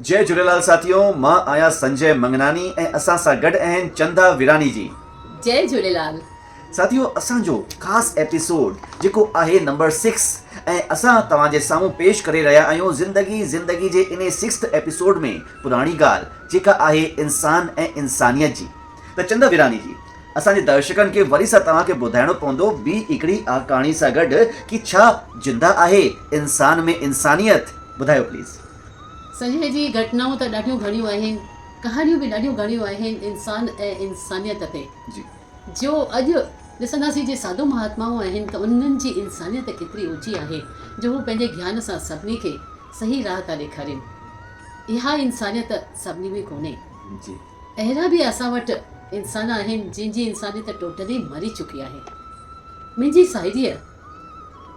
جئي جهوليلال ساٿيو مان آهيان سنجي منگناني ۽ اسان سان گڏ آهن چندا ويراني جي. جئي جهوليلال. ساٿيو اسان جو خاص ايپيسوڊ جيڪو آهي نمبر سڪس ۽ اسان توهان جي سامهون پيش ڪري رهيا آهيون زندگي زندگي جي انهي سڪسٿ ايپيسوڊ ۾ پراڻي ڳالهه جيڪا آهي انسان ۽ انسانيت جي ته چندا ويراني جي اسان جي درشڪن کي وري سان توهان کي ٻڌائڻو پوندو ٻي هڪڙي آکاڻي سان گڏ ڪي ڇا زنده آهي انسان ۾ انسانيت ٻڌايو پليز. سنجهي جي گهٽنائون ته ڏاڍيون گهڻيون آهن، ڪهاڻيون به ڏاڍيون گهڻيون آهن انسان ۽ انسانيت تي. جو اڄ ڏسنداسين جي ساڌو مهاتمائون آهن ته انهن جي انسانيت ڪيتري اوچي آهي جو هو پنهنجي گيان سان سڀني کي صحيح راهه ٿا ڏيکارين. اها انسانيت سڀني ۾ ڪونهي. اهڙا به اسان وٽ انسان آهن جن جي انسانيت ٽوٽلي مري چڪي آهي. منهنجي ساهيڙيء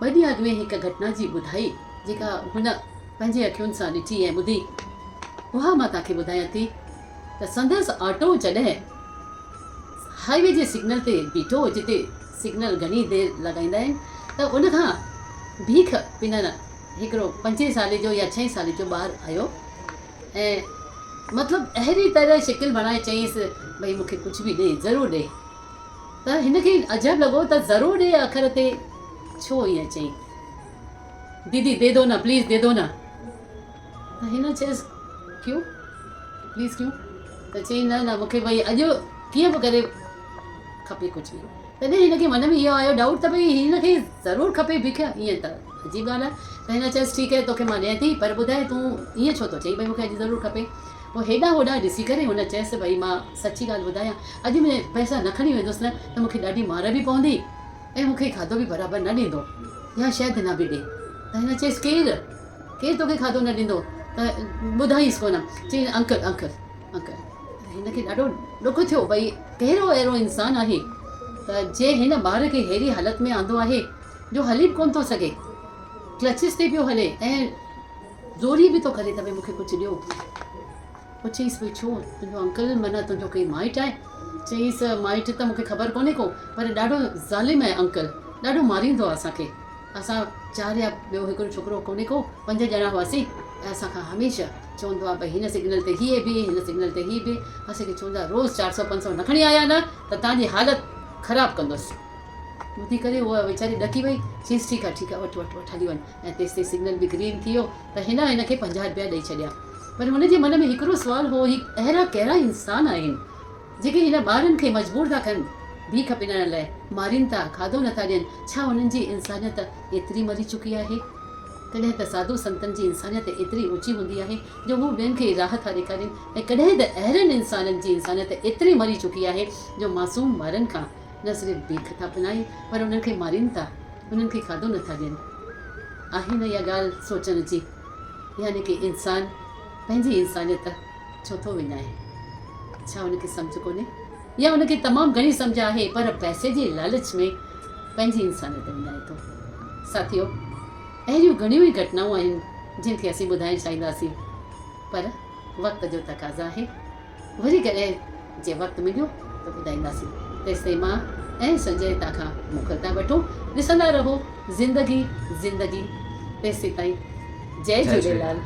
ٻه ڏينهن اڳ ۾ هڪ گهٽنا جي ٻڌائي جيڪا هن پنهنجي اکين سان ڏٺي ۽ ٻڌي اها مان توهان کي ٻڌايان ٿي ته سندس آٽو جڏهن هاء وي جي سگنل تي بيٺو جتي سگنل گهڻي دير لڳائيندا آهن ته ان کان ڀيک پنڻ هڪڙو پنجين سالي جو يا ڇهين سالي جو ٻار آيو ۽ مطلب اهڙي طرح شڪل بڻائي چيائينس ڀئي مون کي ڪجهه به ڏي ضرور ڏي. ته هن کي عجب لڳو ته ضرور ڏي اکر تي ڇو ائين چئين. ديدي the دو نه پليز the دو نه. ته هن چيس ڪيون پليز ڪيون ته چئين نه نه مونکي ڀئي اڄ ڪيئن به ڪري کپي ڪجهه به. تڏهن هن کي من ۾ اهو آيو ڊائوٽ ته ڀئي هن کي ضرور کپي بک ائين ته عجيب ڳالهه آهي. ته هن چيس ٺيڪ آهي توکي مان ڏيان ٿي پر ٻڌاء تون ائين ڇو ٿو چئين ڀئي مونکي اڄ ضرور کپي. پوء هيڏانهن هوڏانهن ڏسي ڪري هن چيس ڀئي مان سچي ڳالهه ٻڌايان اڄ ۾ پئسا نه کڻي ويندس نه ته مون کي ڏاڍي مار به پوندي ۽ مون کي کاڌو به برابر نه ڏيندو يا شايد نه به ڏي ته هن چيس ڪير ڪير توکي کاڌو نه ڏيندو ته ٻڌائينس ڪونه چيائين انڪل انڪل انڪل ته هن کي ڏاڍو ڏک ٿيو ڀئي ڪهڙو اهڙو انسان آهي ته جنهن هن ٻار کي ههڙي حالت ۾ آندو آهي جو هلي به ڪونه ٿو سگهي ڪلچز تي پيو هلي ۽ زوري به ٿو ڪري ته ڀئي مون کي ڪجهه ڏيو. پوء چيس ڀئي ڇو؟ تنهنجو انڪل معنيٰ تنهنجو ڪوئي مائٽ آهي؟ چيس مائٽ ته مون کي خبر ڪونهي ڪو پر ڏاڍو ظالم آهي انڪل، ڏاڍو ماريندو آهي اسان کي. اسان چار يا ٻيو هڪڙو ڇوڪرو ڪونهي ڪو، پنج ڄڻا هئاسين ۽ اسان کان هميشه چوندو آهي ڀئي هن سگنل تي هيء بيهه، هن سگنل تي هيء بيهه. اسان کي چوندو آهي روز چار سئو پنج سئو نه کڻي آيا نه ته توهان جي حالت خراب ڪندس. ٻڌي ڪري هوء ويچاري ڏڪي وئي. چيس ٺيڪ آهي ٺيڪ آهي وٺ وٺ وٺ هلي وڃ. ۽ تيستائين سگنل به گرين ٿي ويو ته هن هن کي 50 رپيا ڏئي ڇڏيا. پر هن جي من ۾ هڪڙو سوال هو هي اهڙا ڪهڙا انسان آهن جيڪي هن ٻارن کي مجبور ٿا ڪن ڀيک پنڻ لاء، مارين ٿا، کاڌو نٿا ڏين، ڇا انهن جي انسانيت ايتري مري چڪي آهي؟ ڪڏهن ته ساڌو سنتن جي انسانيت ايتري اوچي هوندي آهي جو هو ٻين کي راهه ٿا ڏيکارين ۽ ڪڏهن ته اهڙن انسانن جي انسانيت ايتري مري چڪي آهي جو معصوم ٻارن کان نه صرف ڀيک ٿا پنائين پر انهن کي مارين ٿا. انهن کي کاڌو نه ٿا ڏين. آهي نه اها ڳالهه سوچڻ جي يعني ڪي انسان پنهنجي انسانيت ڇو ٿو وڃائي؟ ڇا ان کي سمجهه ڪونهي يا ان کي تمام گهڻي سمجهه آهي پر پئسي جي لالچ ۾ پنهنجي انسانيت وڃائي ٿو. ساٿيو اهڙيون گهڻيون ئي گهٽنائون آهن جن کي اسين ٻڌائڻ چاهينداسين پر وقت جو تقاضا آهي. وري ڪڏهن جي وقت مليو ته ٻڌائينداسين. تيستائين مان ۽ سنجي توهان کان موڪل ٿا وٺون. ڏسندا رهو زندگي زندگي. تيسين تائين جئي جهوليلال.